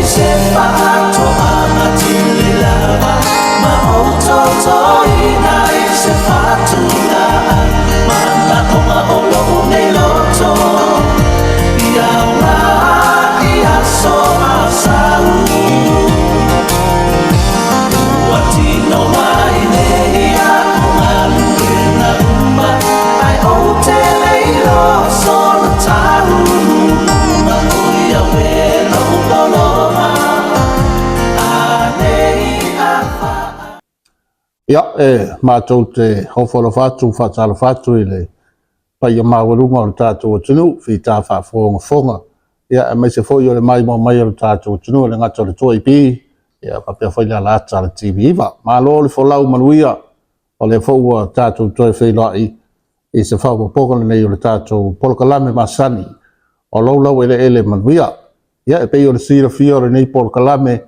se faatoaga tele lava ma ou totoina i se fatugao manaoga o lou nei loto ia ola i aso a sau ua tino mai nei aku galuega uma ae ou te le iloa sona taunuuga o ia uē lou pologa anei a faa. Ia, e matou te ofo alofa atu ma faatalofa atu i le paia maualuga o le tatou atunuu, fita faafogafoga, ia aemaise foi o le maimoa mai o le tatou atunuu, e le gata o le 2AP, ia faapea foi le alaata o le TV9. Malo le folau manuia, o lea foi ua tatou toe feiloai i se faaopoopoga lenei o le tatou polokalame masani o lou laueleele manuia. Ia, e pei ona silafia o lenei polokalame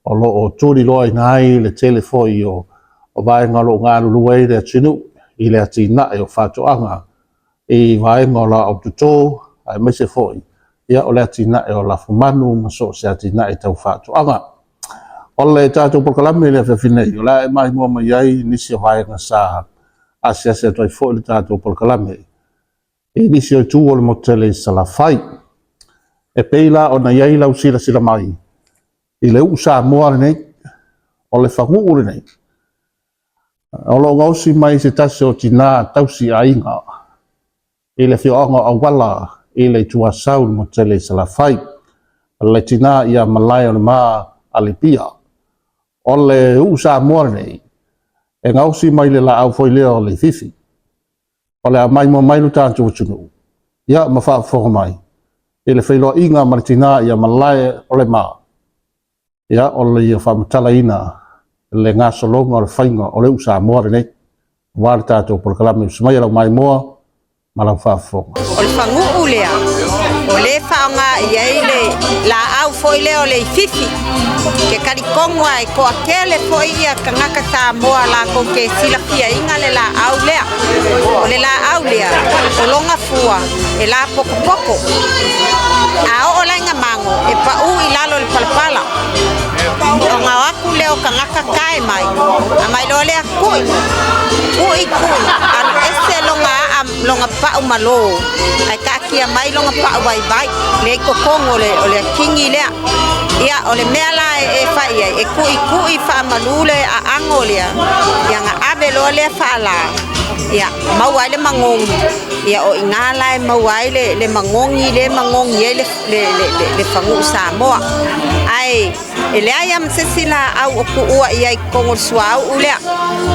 o lo o tuliloaina ai le tele foi o vaega o lo o galulue ai le atunuu i le atinae o faatoaga i vaega o laau toto, aemaise foi o le atinae o lafumanu ma so o se atinae tau faatoaga. O le tatou polokalame i le afiafi nei, o le a e maimoa mai ai nisi o vaega sa asiasi atu ai foi le tatou polokalame i nisi o itu o le motu tele i Salafai. E pei la ona i ai lau silasila mai i le uu Samoa lenei, o le faguu lenei, o lo o gaosi mai se tasi o tina tausi aiga i le afioaga o Auala i le Itu Asau i le motu tele i Salafai, le tina ia Malaeolema Alipia. O le uu Samoa lenei, e gaosi mai le laau foi lea o le fifi. O le a maimoa mai lo tatou atunuu, ia ma faafofoga mai i le feiloaiga ma le tina ia Malaeolema, ia o le ia faamatalaina le gasologa o le faiga o le uu Samoa lenei. Aua le tatou polokalame, usu mai e lau maimoa ma lau faafofoga. O le faguu lea, o lea e faaaoga i ai le laau foi lea o le ififi. Ke talitonu lava e toatele foi ia tagata Samoa latou te silafiaina le laau lea. O le laau lea, o lona fua e lapotopoto. A oo la ina mago, e pau i lalo o le palapala. Ona o atu lea o tagata tae mai, aumai loa lea tui, tui, tui, alu ese lona aa, lona pau malo, ae taatia mai lona pau vaivai, lea i totonu o le, o le akini lea. Ia, o le mea la e fai ai, e tuitui faamalu le aano lea, ia na ave loa lea faala, ia maua ai le magogi. Ia o i ina la e maua ai le, le magogi lea e magogi ai le, le, le, le, le faguu Samoa. Ae e leai lava ma se isi laau o tuua i ai i totonu o le suauu lea,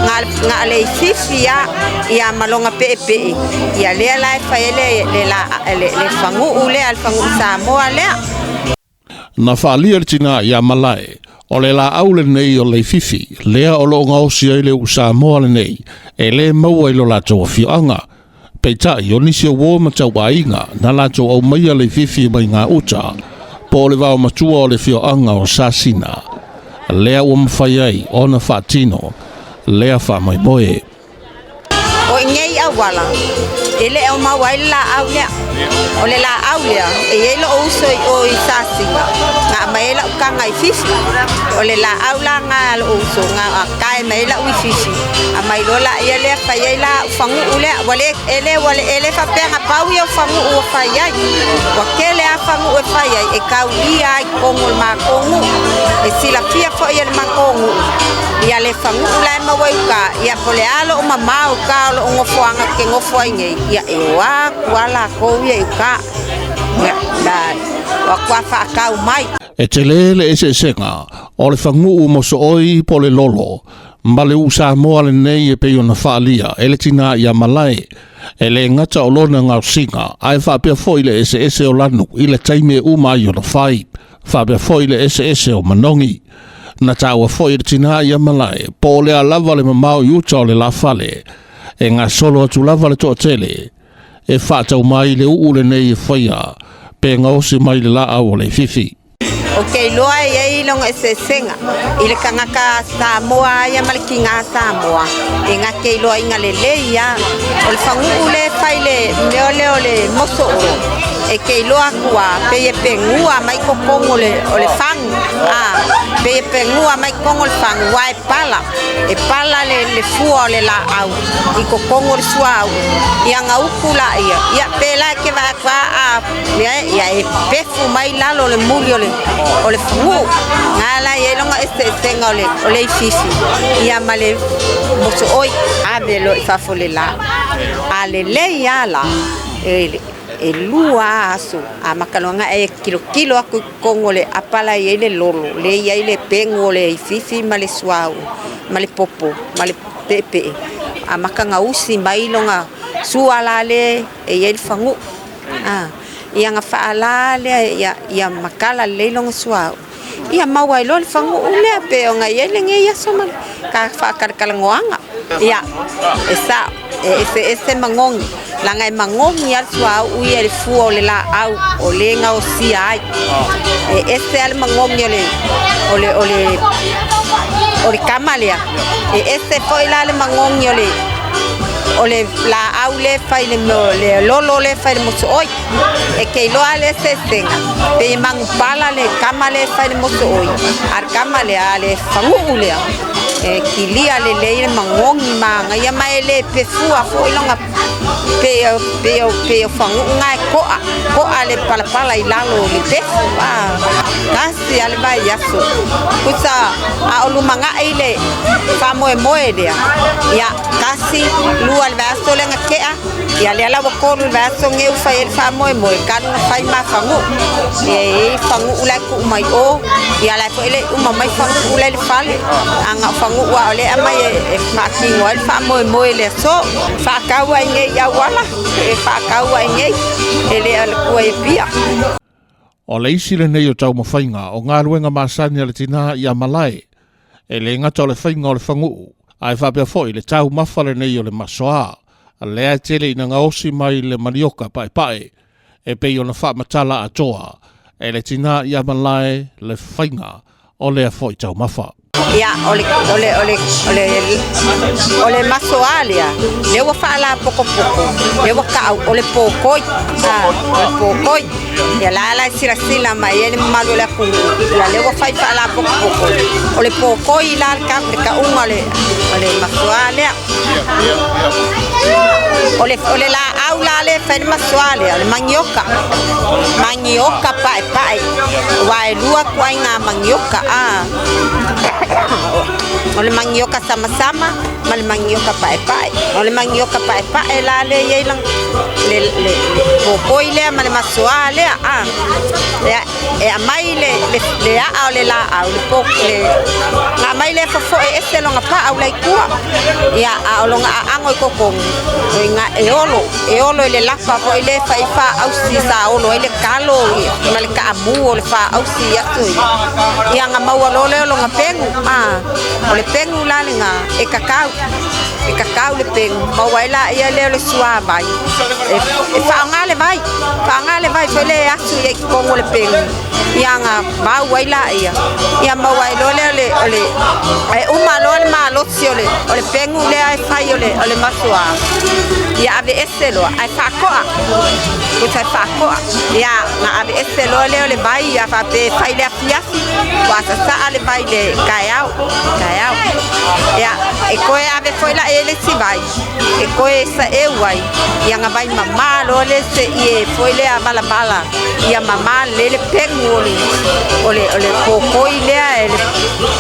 na, na o le ififi lava, ia ma lona peepee, ia lea la e fai ai le, le, le, le, le faguu lea, le faguu Samoa lea. Na faaalia le tina ia Malae, o le laau lenei o Leififi, lea o lo o gaosi ai le uu Samoa lenei, e le maua i lo latou afioaga. Peitai, o nisi o uo ma tauaiga, na latou aumaia Leififi mai gauta, po o le vaomatua o le afioaga o Sasina, lea ua mafai ai ona faatino lea faamoemoe. O i nei auala, e le o maua ai le laau lea. O le laau lea, e i ai lou uso i o i Sasina, na aumai ai lau taga i fifi. O le laau la na a lou uso, na tae mai ai lau i fifi, aumai loa laia lea fai ai la au faguu lea. Ua le, e le, ua le, e le faapea na pau ia o faguu ua fai ai. Ua tele lava faguu e fai ai, e taulia ai i totonu o le matou nuu. E silafia foi e le matou nuu, ia le faguu la e maua i uta, ia po o le a lou mamao i uta o lou nofoaga ou te nofo ai nei, ia e o atu lava latou ia i uta, ia, na o atu lava faatau mai. E tele le eseesega o le faguu mosooi po o le lolo ma le uu Samoa lenei e pei ona faaalia e le tina ia Malae. E le gata o lona gaosiga, ae faapea foi le eseese o lanu i le taimi e uma ai ona fai, faapea foi le eseese o manogi. Na taua foi e le tina ia Malae po o le a lava le mamao i uta o le lafale, e gasolo atu lava le toatele e faatau mai le uu lenei e faia pe gaosi mai le laau o Leififi. Ou te iloa e i ai lona eseesega i le tagata Samoa ia ma le tiga Samoa, e na te iloaina lelei lava. O le faguu lea e fai i le mea lea o le moso oi, E te iloa atu a pei e pegua mai totonu o le o le fagu a pei e pegua mai totonu o le fagu aua e pala e pala le le fua o le laau i totonu o le suauu ia ona utu laia ia pela e te vaai atu a a mea e ia e pefu mai lalo o le muli o le o le faguu na la e i ai lona eseesega o le o le ifiifi ia ma le mosooi ave loa i fafo le la a lelei a la e e lua a aso amata loa ona e tilotilo atu i totonu o le apa la e i ai le lolo lea e i ai le pegu o le ifiifi ma le suauu ma le popo ma le peepee amata ona usi mai lona sua la lea e i ai le faguu a ia ona faala lea ia ia matala lelei lona suauu ia maua ai loa le faguu lea pei ona i ai lenei aso ma le faatalatalanoaga. Ia, e sao, e eseese magogi, leaga e magogi lava le suauu ia i le fua o le laau o lea e gaosia ai. E ese lava le magogi o le, o le, o le, o le kama lea, e ese foi la le magogi o le, o le laau lea e fai i le, le lolo lea e fai i le mosooi. E te iloa le eseesega, pei e manupala le kama lea e fai i le mosooi, a o le kama lea, a le faguu lea, e kilia lelei le magogi manaia ma e le pefua foi lona pei o pei o pei o faguu na e to'a to'a le palapala i lalo o le pefu a tasi a le vaiaso tusa a o lumanai le faamoemoe lea ia tasi lua le vaiaso lea na te'a Ia lea la ua tolu i le vaiaso nei ua fai ai le faamoemoe talu ona fai ma faguu. Ia e i ai faguu la e tuu mai o, ia la e foi e le i uma mai faguu la e i le fale. A na o faguu lava o lea e aumai e faatino ai le faamoemoe i le aso. Faatau ai nei i auala, e faatau ai nei, e le o le tua i Apia. O le isi lenei o taumafaiga o galuega masani a le tina ia Malae, e le gata o le faiga o le faguu, ae faapea foi le taumafa lenei o le masoa, lea e tele ina gaosi mai le manioka paepae, e pei ona faamatala atoa e le tina ia Malae le faiga o lea foi taumafa. Ia, o le, o le, o le, o le, o le masoa lea, lea ua faalapokopoko, lea ua taau, o le pokoi, a, o le pokoi. Ia la la e silasila mai ai le mamalu o le atunuu, ia lea ua fai faalapokopoko, o le pokoi la le, le tauga o le, o le masoa lea. O le, o le laau la lea e fai le masoa lea, o le manioka, manioka paepae, aua e lua ituaiga manioka, a. O le manioka samasama ma le manioka paepae. O le manioka paepae la lea e i ai le, le, le popoi lea ma le masoa lea, a. E, e aumai le, le, le aa o le laau, le po, le, na aumai lea fofoe ese lona paau la i tua. Ia, a o lona aago i totonu, o ina e olo, e olo i le lapa foi lea e fai faaausi sa olo ai le talo ma le taamu o le faaausi i aso ia. Ia ona maua loa lea o lona pegu, a, o le pegu la lena e kakau, e kakau le pegu, maua ai laia lea o le suavai, e, e faaaoga le vai, faaaoga le vai foi lea e asu i ai i totonu o le pegu, ia ona mau ai laia, ia maua ai loa lea o le, o le, e uma loa le malosi o le, o le pegu lea e fai o le, o le masoa, ia aveese loa ae faatoa, tusa e faatoa, ia ona aveese loa lea o le vai, ia faapea e fai i le afiafi, ua sasaa le vai i le taeao, taeao. Ia, e toe ave foi la i ai le isi vai, e toe saeu ai, ia ona vai mamā loa lea seia foi lea valavala, ia mamā lelei le pegu o le, o le, o le pokoi lea, e le,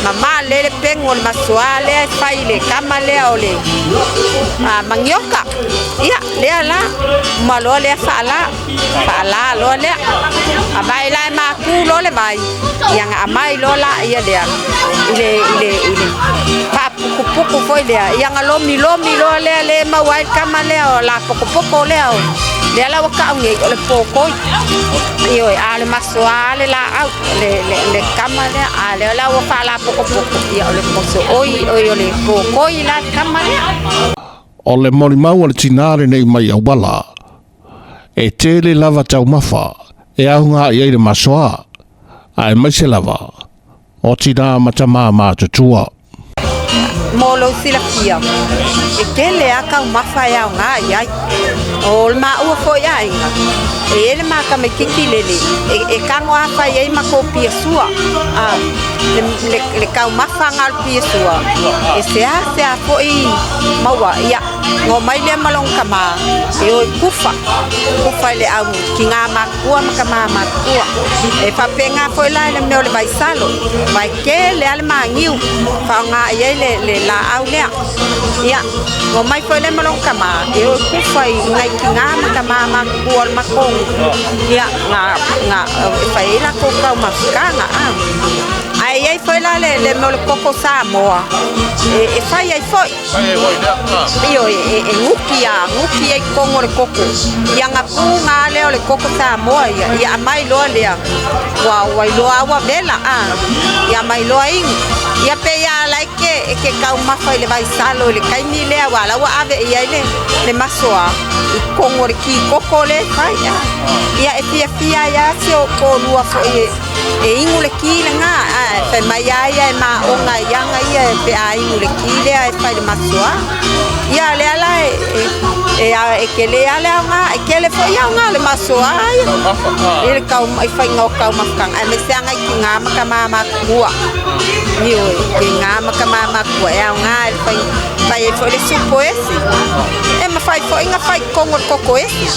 mamā lelei le pegu o le masoa lea e fai i le kama lea o le a, manioka. Ia, lea la, uma loa lea faalā, faalā loa lea. A vai la e mākū loa le vai, ia ona aumai loa laia lea i le, i le, i le faapukupuku foi lea, ia ona lomilomi loa lea lea e maua ai le kama lea o lapokopoko lea o, lea la ua tau nei o le pokoi. Ioe, a o le masoa le laau, le, le, le kama lea, a lea la ua faalapokopoko, ia o le mosooi, oi o le pokoi la le kama lea. O le molimau a le tinā lenei mai Auala, e tele lava taumafa e aoga i ai le masoa, aemaise lava o tinā ma tamā matutua. Mo lou silafia, e tele lava taumafa e aoga i ai. O le maua foi aiga, e i ai le ma tamaititi lele e tago lava fai ai matou piasua. Le taumafa lena o le piasua, e seasea foi maua. Ia, ona omai lea ma lona tama e o e tufa, tufa i le au tina matutua ma tama matutua. E faapena foi la i le mea o le vaisalo, aua e tele lava le magiu e faaaoga i ai le laau lea. Ia, ona omai foi lea ma lona tama e o e tufa i nai tina ma tama matutua o le matou nuu, ia, na e fai ai latou taumafataga. Ae i ai foi la le mea o le koko Samoa e fai ai foi. Ioe, e nuki a, nuki ai totonu o le koko. Ia ona tu na lea o le koko Samoa ia, ia aumai loa lea, ua ua iloa lava ua vela, a, ia aumai loa inu. Ia pei lava la e te, e te taumafa i le vaisalo i le taimi lea aua o la ua ave i ai le, le masoa i totonu o le ti koko lea e fai, a. Ia e fiafia ai lava si ou toalua foi e. E inu le ti lena, ae fai mai lava ia e maona i aga ia pe a inu le ti lea e fai le masoa. Ia lea la e e e tele lava le aoga, e tele foi aoga o le masoa ia. I le kau i faiga o taumafataga aemaise lava nai tina ma tama matutua. Ioe, tina ma tama matutua e aoga i le fai fai ai foi le supo esi. E mafai foi ona fai i totonu o le koko esi.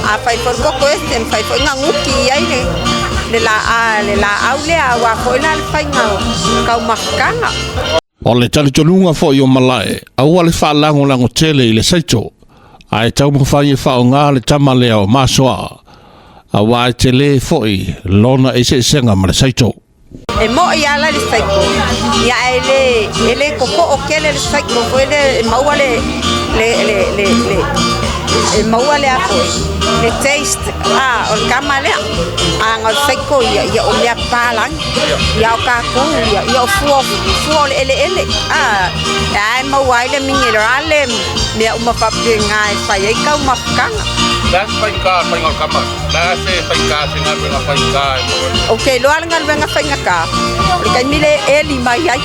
A fai foi le koko esi, e mafai foi ona nuki i ai le le le laau lea aua foi la le faiga o taumafataga. O le talitonuga foi o Malae, aua le faalagolago tele i le saito, ae taumafai e faaaoga le tama lea o Masoa, aua e tele foi lona eseesega ma le saito. E moʻi lava la le saiko, ia ae le, e le totoo tele le saiko foi lea e maua le, le, le, le, le, e maua le a foi, le taste a o le kama lea. A na o le saiko ia, ia o mea papalagi, ia o tatou ia, ia o fua, fua o le eleele a, e maua ai le minerale, mea uma faapena e fai ai taumafataga. O le a se faigata o le faiga o le kama? O le a se faigata, se galuega faigata e maua ai? Ou te iloa le galuega faigata, o le taimi lea e eli mai ai.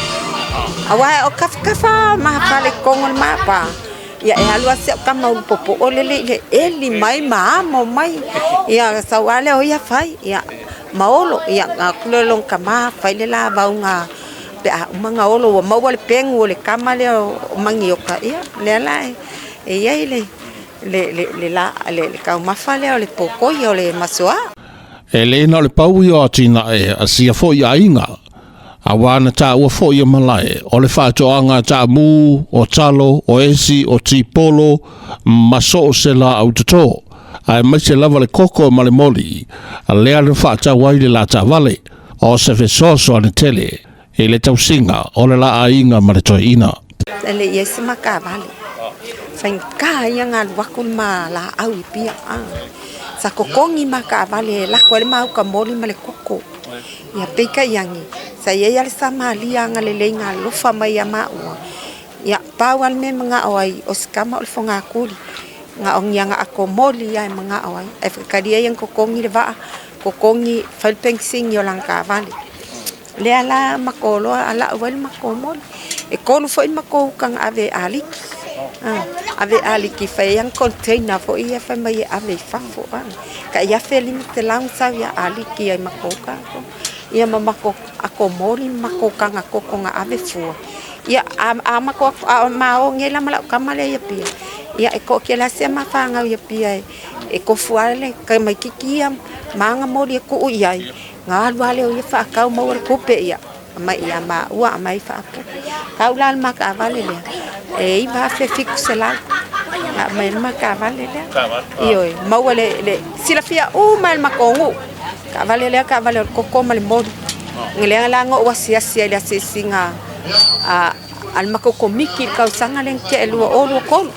Aua o kafakafa mahafale i totonu o le mapa, ia e alu lava si au tama ulu popo'o lele i le eli mai ma amo mai. Ia sau lava lea o ia fai, ia ma olo. Ia ona o atu lea o lona tama fai le lavauga pe a uma ona olo ua maua le pegu o le kama lea o manioka, ia lea la e i ai le le taumafa lea o le pokoi o le masoa. E le na o le pau ia o atinae a sia foi aiga, aua na taua foi e Malae o le faatoaga taamu, o talo, o esi, o tipolo, ma so o se laau toto, aemaise lava le koko ma le moli, lea na faatau ai le la taavale, o se fesoasoani tele i le tausiga o le la aiga ma le toeaina. E le i ai se mataavale, faigata ia ona alu atu le ma laau i Apia. Sa totogi ma taavale e lako ai le ma uka moli ma le koko. Ia peitai ane, sa i ai lava le Samalia agalelei na alofa mai ia maua. Ia pau lava le mea e manao ai, o se tama o le fogatuli. Na o ni ana ato moli lava e manao ai. Ae faitalia ia ona totogi le vaa, totogi, fai le penisini o lana taavale. Lea la matou loa lau ai le matou moli. E tolu foi matou uta na ave e aliki. Ave e aliki fai ai ana container foi ia fai mai e ave i fafo. Tai $1500 na sau ia aliki ai matou uta. Ia ma matou ato moli ma matou taga koko na ave fua. Ia a matou a ma o nei la ma lau tama lea i Apia, ia e toatele lava si a ma fanau i Apia e tofu lava le tamaititi ia ma ana moli e tuu i ai. Na alu lava lea o ia faatau maua le tupe ia aumai ia maua aumai faaputu. Tau la le ma taavale lea e $9,700 na aumai ai le ma taavale lea. Ioe, maua le silafia uma e le matou nuu. Taavale lea taavale o le koko ma le moli. Lea la na ou asiasi ai i le asiasiga a le matou komiti i le tausaga lea na tea 2023.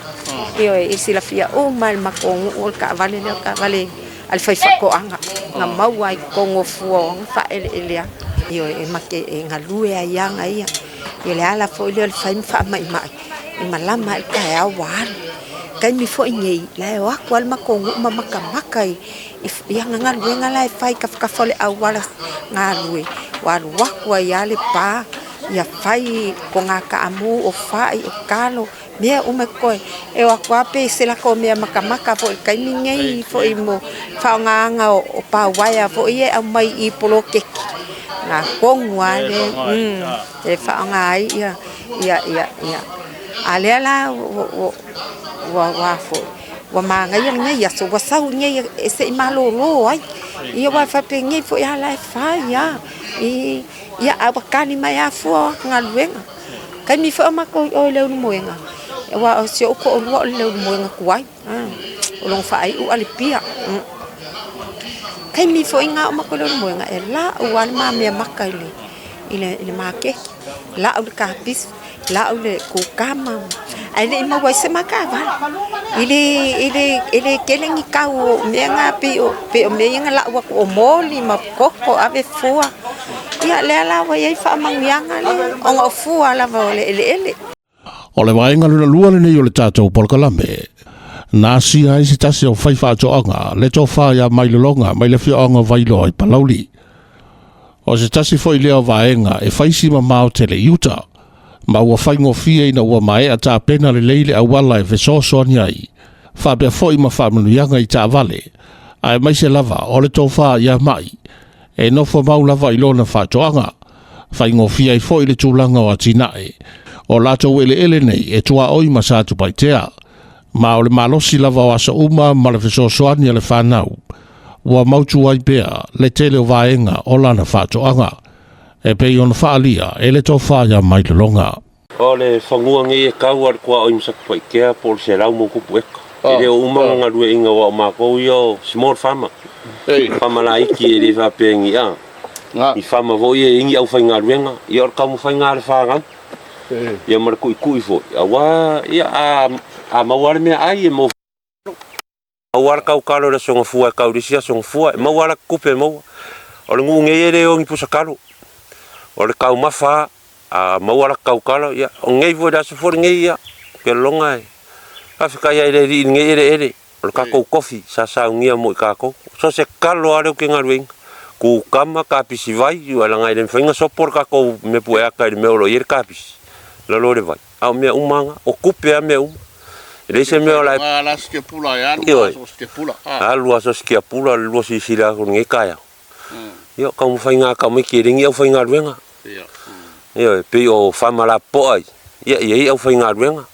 Ioe, i silafia uma e le matou nuu o le taavale lea o le taavale a le faifaatoaga na maua ai totonu o fua o ana faaeleeleaga. Ioe, e make e galue ai aga ia. Ia le ala foi lea o le fai ma faamaimai, e malama ai le taeao ua alu. Taimi foi nei, la e o atu lava le matou nuu ma matamata i i ana galuega la e fai i tafatafa o le auala galue, ua alu atu ai lava le pa Ia fai ko ngā kaamu o fa'i o kalo, mea uma e koe. E o atu lava pe se lako mea makamaka foi i le taimi lenei foi mo faaaogaina o pauaea foi ia e aumai i poloketi na tonu lava lea e faaaoga ai ia ia ia ia a lea la ua ua foi ua manaia lenei aso ua sau nei e se i malolo ai ia aua e faapenei foi lava la e fai lava i ia a ua tali mai lava fua o galuega. Taimi foi o matou i o i Leulumoega, aua o si ou toalua o le Leulumoega tuai, o lona faaiu Alipia. Taimi foi na o matou i Leulumoega, e lau lava le ma mea mata i le i le maketi, lau le kapisi, lau le kukama, ae le i maua ai se ma taavale. E le tele ni tau o mea na, pei o mea ia na lau atu o moli ma koko ave fua. Ia lea la ua i ai faamanuiaga lea, ona o fua lava o le eleele. O le vaega lona lua lenei o le tatou polokalame, na asia ai se tasi o faifaatoaga le tofa ia Mailologa mai le afioaga o Vailoa i Palauli. O se tasi foi lea o vaega e fai si mamao tele i uta, ma ua faigofie ina ua maea tapena lelei le auala e fesoasoani ai, faapea foi ma faamanuiaga i taavale, aemaise lava o le tofa ia Mai, e nofo mau lava i lona faatoaga, faigofie ai foi le tulaga o atinae o latou eleele nei e tuaoi ma Satupaitea, ma o le malosi lava o aso uma ma le fesoasoani a le fanau, ua mautu ai pea le tele o vaega o lana faatoaga, e pei ona faaalia e le tofa ia Mailologa. O le fanua nei e kau a le tuaoi ma Satupaitea po o le 100+ eka. E le o uma ona galueaiina aua o matou ia o small farmer. Farmer laiti e le faapea ni a. Ni farmer foi ia e i ai ni aufaigaluega. Ia o le taumafaiga a le fanau. Ia ma le tuitui foi aua ia a maua lava le meaai e maua. Maua le kalo i le aso Gafua e kau i le isi aso Gafua, e maua lava tupe e maua. O le nuu nei e le o ni pusa kalo. O le taumafa a maua la kalo, ia, o nei foi le aso foi lenei, ia, ou te lagona e faafetai ai i le Alii i lenei eleele. O le tatou tofi sa saunia mo i tatou. So o se kalo lava lea ou te galueaiina. Kukama, kapisi vai, leaga e le mafai ona sopo le tatou mea pueata i le mea o lo o i ai le kapisi, lalo o le vai. A o mea uma lava na, o tupe lava mea uma. E leai se mea o la e... Ioe, alu lava so o se tiapula le lua silasila atu i lenei taeao. Ia, o taumafaiga a tamaiti e leai ni aufaigaluega. Ioe, pei o farmer lapopoa ia, ia e i ai aufaigaluega.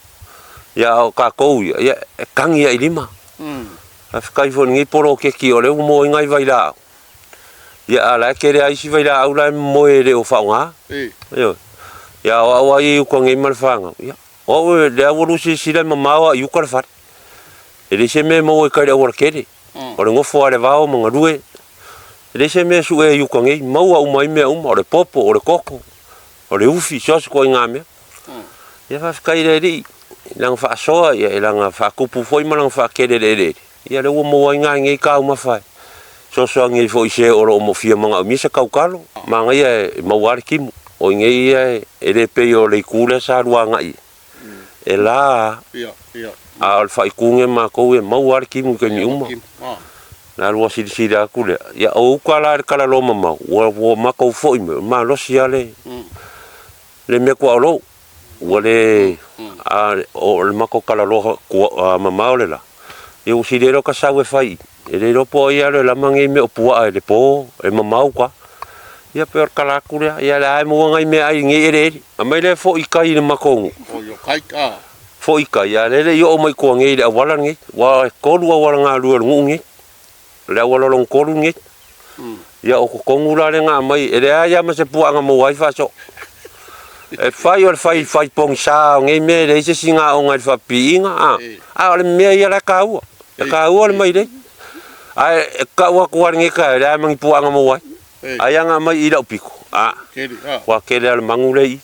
Ia a o tatou ia, ia e tagi lava i lima. Faafetai foi i lenei poloketi o lea ua moa ai nai vailaau. Ia a o la e tele lava isi vailaau la e momoe e le o faaaoga. Ioe. Ia a o au lava ia i uta nei ma le fanau, ia o au lea ua lua silasila e mamao lava i uta le fale. E leai se mea e maua i tai i le aualatele. O le nofo lava i le vao ma galue. E leai se mea e sue ai i uta nei, maua uma ai mea uma, o le popo, o le koko, o le ufi, so o se ituaiga mea. Ia faafetai i le Alii i lana faasoa, ia i lana faatupu foi ma lana faatele i le eleele. Ia lea ua maua ai nai nei taumafa e fesoasoani ai foi i se o lo o fia manaomia se tautalo. Manaia e maua lava le timu. O i nei ia e le pei o le itu lea sa lua agai ai. E la lava, a o le faaitu lenei a matou e maua lava le timu i taimi uma. Na lua silasila atu lea, ia o uta la i le talaloa mamao, ua matou foi mai, o le malosi lava le le mea tuaolo, ua le, a o le matou talaloa mamao le la, ia ua sili ai loa ta sau e fai i i, e le iloa po o ai e alu e lama nei mea o puaa i le po, e mamao uta. Ia pei o le tala atu lea, ia o lea lava e maua nai meaai i nei eleele. Aumai lea foi i tai i le matou nuu. Foi i tai, a o lea e le i oo mai i tua nei i le auala lenei, aua e tolu auala galue o le nuu lenei. O le auala lona tolu lenei. Ia o totonu la lea na aumai, e leai lava ma se puaa na maua ai faasoo. E fai o le fai fai pogisa o nei mea e leai se isi gaoga i le faapipiiga, a, a o le mea ia la e taua. E taua le mailei. Ae e tau atu lava i lenei taeao, e leai ma ni puaa na maua ai. Ai lava na aumai i lau pito, a, ua tele lava le manu lea i i.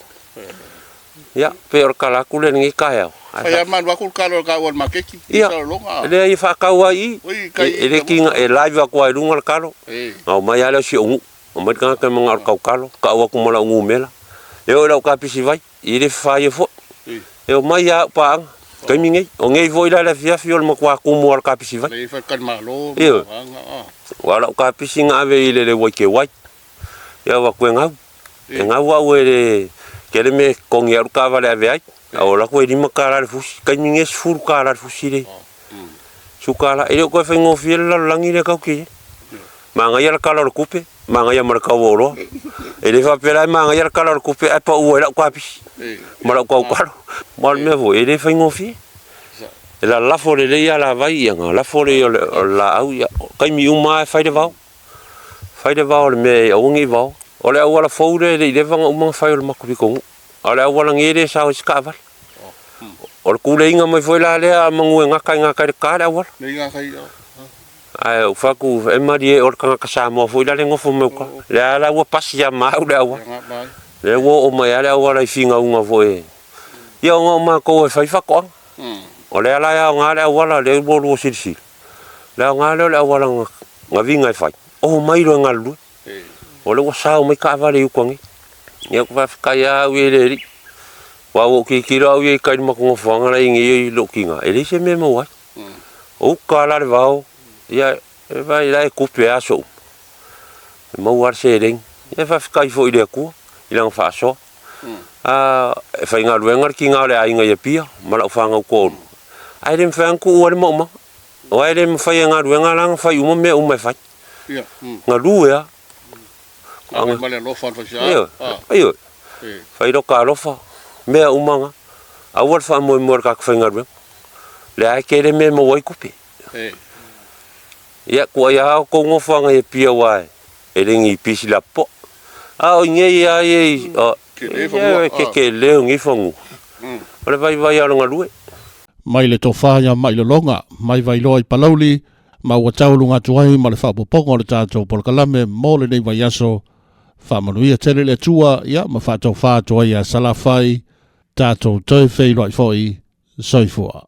Ia, pei o le tala atu lea i lenei taeao. Fai lava ma alu atu le kalo e taua i le maketi, i Ia, Salelologa. e leai e faatau lava i i. I, e le tiga, e live atu lava i luga le kalo. Na omai lava lea o si ou nuu, omai le tagata e manao i le tautalo, tau atu ma lau numera. E oo i lau kapisi vai, e le fafaia foi. E omai lava au paaga, taimi nei. O nei foi la i le afiafi o le matua tumu lava o le kapisi vai. Lea e faletalimalo ma Ioe. vaega, a. Aua o lau kapisi na ave i le Lewai Kewai. Ia avatu e gau. E gau au e le Tele mea e totogi ai lau taavale e ave ai, a ou alu atu e $5 le fusi, taimi nei e $10 le fusi lea. $10, e le o toe faigofie le lalolagi lea tatou te i ai. Manaia le tala o le tupe, manaia ma le tau o oloa. E le faapea la e manaia le tala o le tupe ae pau ai lau kapisi ma lau tautalo. Aua o le mea foi, e le faigofie. E lalafo lelei alavai, ia ona lafo lea o le laau, ia o taimi uma lava e fai le vao. Fai le vao o le mea e aua ne i vao. O le auala fou lea e le i leva ona uma ona fai o le matou pitonuu. A o le auala nei e le sao ai se taavale. O le tuleiga mai foi la lea a manu e gata i gatai i le ta le auala. Ae ou fai atu, e malie o le tagata Samoa foi la le nofo mai uta. Lea la ua pasi ia ma au le auala. Lea ua oo mai lava le auala i finauga foi. Ia ona o matou e fai faatoaga. O lea la e aoga le auala lea ua lua silasila. Le aoga lea o le auala na viga e fai, omai loa e galulue. O lea ua sao mai taavale i uta nei. Ia ou te faafetai lava au ia i le Alii. Aua ua ou tilotilo au ia i tai i le matou nofoaga la e i ai nei lou tina, e leai se mea e maua ai. O uta la le vao, ia e vaai la e tupe lava aso uma. E maua lava le seleni. Ia faafetai foi i le Atua i lana faasoa. A e faigaluega le tina o le aiga i Apia ma lau fanau toalua, ae le mafai lava ona tuua ai le maumaga. Aua e le mafai e galuega la ona fai uma mea uma e fai. Galue lava. Ioe, ioe. Fai lota alofa, mea uma na. Aua le faamoemoe i le tagata faigaluega. O lea lava e tele mea e maua ai tupe. Ia, tuuaia lava outou nofoaga i Apia aua e le ni pisi lapopoa. A o inei lava ia i, e tetele o nei fanua. O le vaivai lava o le galue. Mai le tofa ia Mailologa, mai Vailoa i Palauli, ma ua taualuga atu ai ma le faaopoopoga o le tatou polokalame mo lenei vaiaso. Faamanuia tele le Atua, ia ma faatofa atu ai ia Salafai, tatou toe feiloai foi. Soifua.